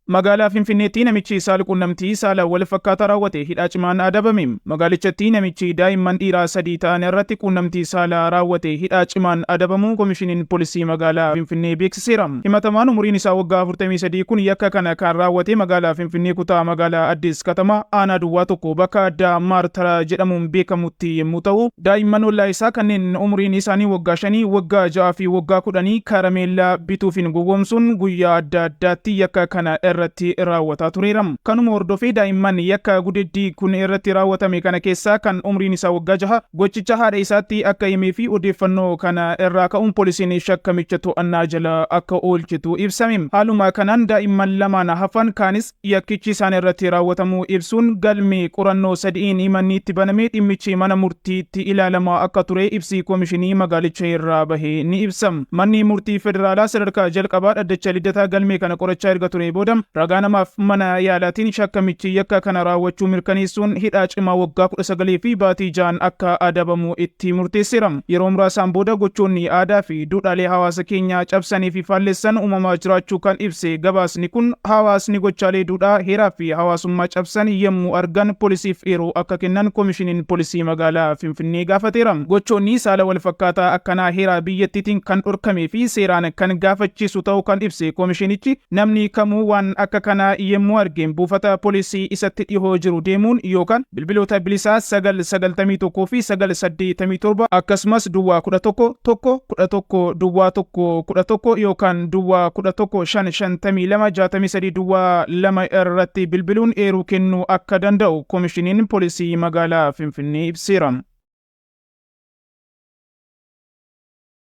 Magaalaa Finfinneetti namichi saalquunnamtii saala wal fakkaataa raawwate hidhaa cimaan adabame. Magaalichatti namichi daa'imman dhiiraa 3 ta'an irratti quunnamtii saalaa raawwate hidhaa cimaan adabamuu Komishiniin Polisii Magaalaa Finfinnee beeksiseera. Himatamaan umuriin isaa waggaa 43 kun yakka kana kan raawwate magaalaa Finfinnee kutaa magaalaa Addis Katamaa aanaa Duwwaa 1 bakka addaa Maartara jedhamuun beekamutti yemmuu ta'u, daa'imman ollaa isaa kanneen umuriin isaanii waggaa shanii, waggaa ja'aa fi waggaa kudhanii karameellaa bituufiin gowwoomsuun guyyaa adda addaatti yakka kana irratti raawwataa tureera. Kanuma hordofee daa'imman yakka gudeeddii kun irratti raawwatame kana keessaa kan umriin isaa waggaa jaha gochicha haadha isaatti akka himee fi odeeffannoo kana irraa ka'uun poolisiin shakkamicha to'annaa jala akka oolchetu ibsame. Haaluma kanaan daa'imman lamaan hafan kaanis yakkichi isaan irratti raawwatamuu ibsuun galmee qorannoo sadi'iin himanni itti banamee dhimmichi mana murtiitti ilaalamaa akka ture ibsi komishinii magaalicha irraa bahe ni ibsa. Manni murtii federaalaa sadarkaa jalqabaa dhaddacha Lidataa galmee kana qorachaa erga turee booda ragaa namaaf mana yaalaatiin shakkamichi yakka kana raawwachuu mirkaneessuun hidhaa cimaa waggaa 19 fi baatii 6n akka adabamu itti murteesseera. Yeroo muraasaan booda gochoonni aadaa fi duudhaalee hawaasa keenyaa cabsanii fi faallessan uumamaa jiraachuu kan ibse gabaasni kun, hawaasni gochaalee duudhaa, heeraa fi hawaasummaa cabsan yemmuu argan poolisiif eeruu akka kennan Komishiniin Poolisii Magaalaa Finfinnee gaafateera. Gochoonni saala walfakkaataa akkanaa heeraa biyyattiitiin kan dhorkamee fi seeraan kan gaafachiisu ta'uu kan ibse komishinichi, namni kamuu waan akka kanaa yemmuu arge buufata poolisii isatti dhihoo jiru deemuun yookaan bilbiloota bilisaa 9 91 fi 9 87 akkasumas duwwaa 11 1 11 duwwaa 1 11 yookaan duwwaa 11 5 52 63 duwwaa 2 irratti bilbiluun eeruu kennuu akka danda'u Komishiniin Poolisii Magaalaa Finfinnee ibseera.